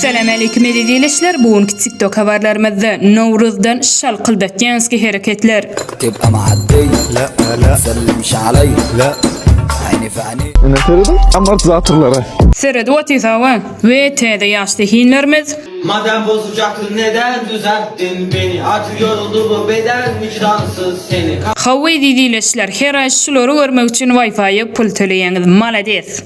Salam aleýkum eziz ildeşler bu günki TikTok habarlarymyzda Nowruzdan şalkyldatýanski hereketler. تبقى معدية لا لا سلمش عليا لا عيني في عينيك Ine serediň amortizatorlara. Seredip otyrsawa we täze ýaş zehinlerimiz. Madem bozacaktın neden düzelttin beni Artık yoruldu bu beden vicdansız seni Hawa eziz ildeşler her aý şulary görmek üçin Wi-Fi-ýe pul töleýäňiz malades.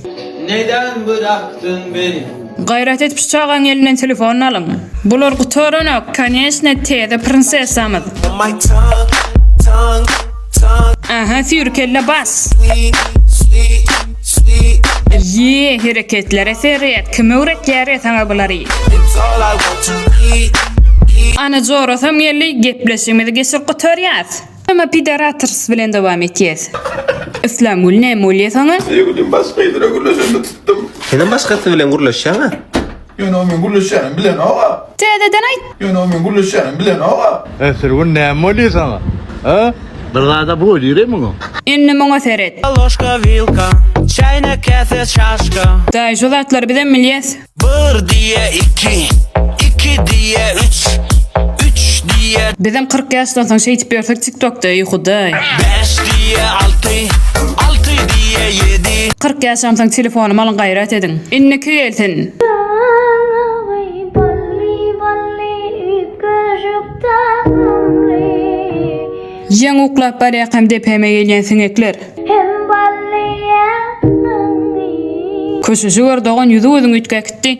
Neden bıraktın beni Gaýrat edip şu çagaň elinden telefonyny alyň. Bular gutaranok koneçne täze prinsessamyz. My tongue, tongue, tongue, Aha süýri kelle bas. sweet, sweet, sweet. Ýee hereketlere seret kim öwretýäre saňa bulary. It's all I want to eat, eat. Ana jorasam geldi gepleşigimizi geçirip gutarýas. Emma pidarators bilen dowam etýäs. Yslamgül näme bolýa saňa? Söýgülim başga ýere gürleşende tutdum. Senem başgasy bilen gürleşýäň-ä? Ýöne o men gürleşýänim bilenok-a. Täzeden aýt. Ýöne o men gürleşýänim bilenok-a. E Sürgün näme bolýar saňa? A? Bir zada bolýar muňa. Indi muňa seret. Ложка, вилка, чайна, кафе, чашка. Daýy şu zatlary bizem bilýäs. Bir diye iki, iki diye üç, üç diye Bizem 40 ýaşdan soň şeýdip ýörsek TikTokda eý hudaý. beş diye altı, altı diye yedi. 40 ýaşamsoň telefonymy alyň gaýrat ediň. Indiki gelsin. Taňňy bally bally üýtgeşik tagamly. Ýaňy uklap barýakam depäme gelýän siňekler. Hem bally ýaňy. Köşeşi gör dogan ýüzi gözüň üýtgä gitdi.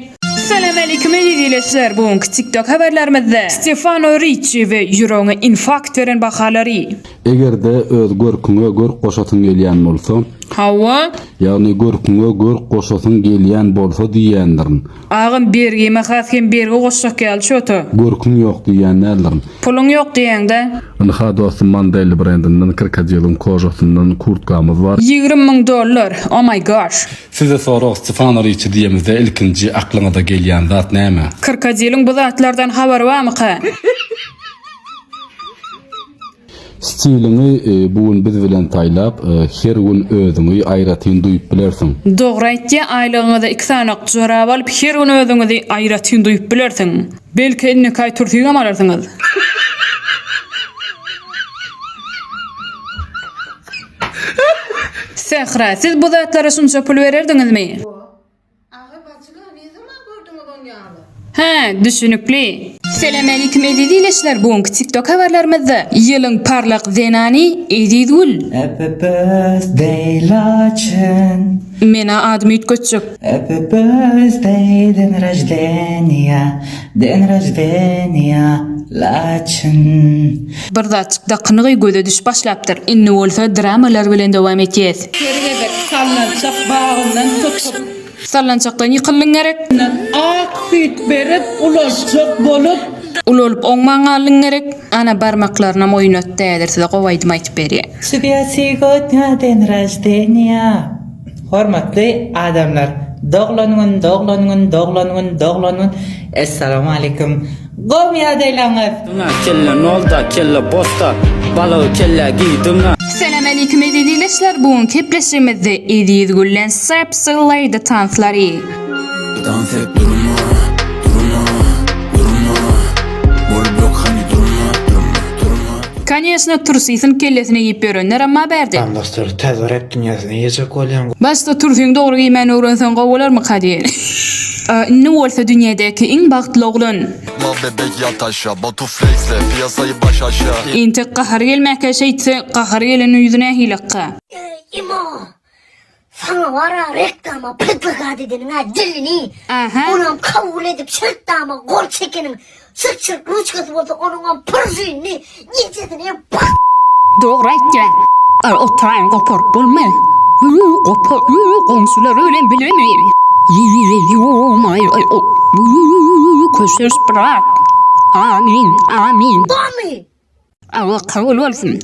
Salam aleýkum eziz ildeşler bu günki TikTok habarlarymyzda Stefano Ricci we ýüregiňe infarkt beren bahalary. Eger-de öz görküňe görk goşasyň gelýän bolsa, Hawa. ýagny görküňe görk goşasyň gelýän bolsa diýýändirin. Agam bergime has hem bergi goşjak ýaly çota. Görküň ýok diýýän däldirin. Puluň ýok diýýäňdä. Ynha dostum Mandelli brendinden krokodiliň kožasyndan kurtkamyz bar. 20 müň dollar. Oh my gosh. Size sorag Stefano Ricci diýemizde ilkinji aklyňyza gelýän zat näme? Krokodiliň bu zatlardan habary barmyka? Stiliňi bu gün biz bilen saýlap, her gün özüňi aýratyn duýup bilersiň. Dogry aýtýa aýlygyňyza iki sanak jorap alyp her gün özüňizi aýratyn duýup bilersiň. Belki indiki aý tursigem alarsyňyz. Sähra siz bu zatlara şunça pul bererdiňizmi? Hä, düşünikli. Selamalikim eziz ileşler bu günki TikTok habarlarymyzda ýylyň parlak zenany Ezizgül. Happy birthday Laçyn Menä adymy üýtgetjek. Happy birthday den рождения Den рождения Laçyn Bir zatjyk dakynygy göze düşüp başlapdyr. Indi bolsa dramalar bilen dowam etýäs. Her gezek sallançak bagyndan tutup. Sallançakdan ýykyldyň gerek. Ak süýt berip ulaltjak bolup. Ulalyp oňman galdyň gerek. Ana barmaklarynam oýnatdy häzir size gowy aýdym aýdyp berýä. Тебя сегодня день рождения Hormatly adamlar doglan gün doglan gün doglan gün doglan gün Essalamualeýkum Gowmy ýagdaýlaryňyz? Kelle nolda, kelle bosta, balygy kellä giýdiň-ä. Salam aleýkum eziz ildeşler bu günki gepleşigimizde Eziz Gülden Sepsi Lady tanslary. Dans et durma, durma, durma Bolup ýok hany durma, durma, durma. Koneşno trusysyny kellesine giýip ýörenlerem bar bärde. Dostlar täze rap dünýäsine girjek bolýan. Başda tursyňy dogry geýmän öwrenseň gowy bolarmyka diýen. Indi bolsa dünýädäki iň bagtly oglan. Ma bebek ýat aşa, Batu flexle, piýasaýy baş aşa. Entek gahary gelmäkä şeýtse gahary gelende ýüzi nähilekka. Eý imo saňa wara reklama predlagat edeniň-ä dilini Aha. onam kabul edip şertnama gol çekeniň çyrk-çyrk ruçkasy bolsa onuňam pržinini ýeňsesine pa. Dogry aýtýaň. Al oturaýyn goparyp bolmaý. Gopar goňşular bilen bilemi. Köşeş brat. Amin amin. Bormy? Alla kabul bolsun.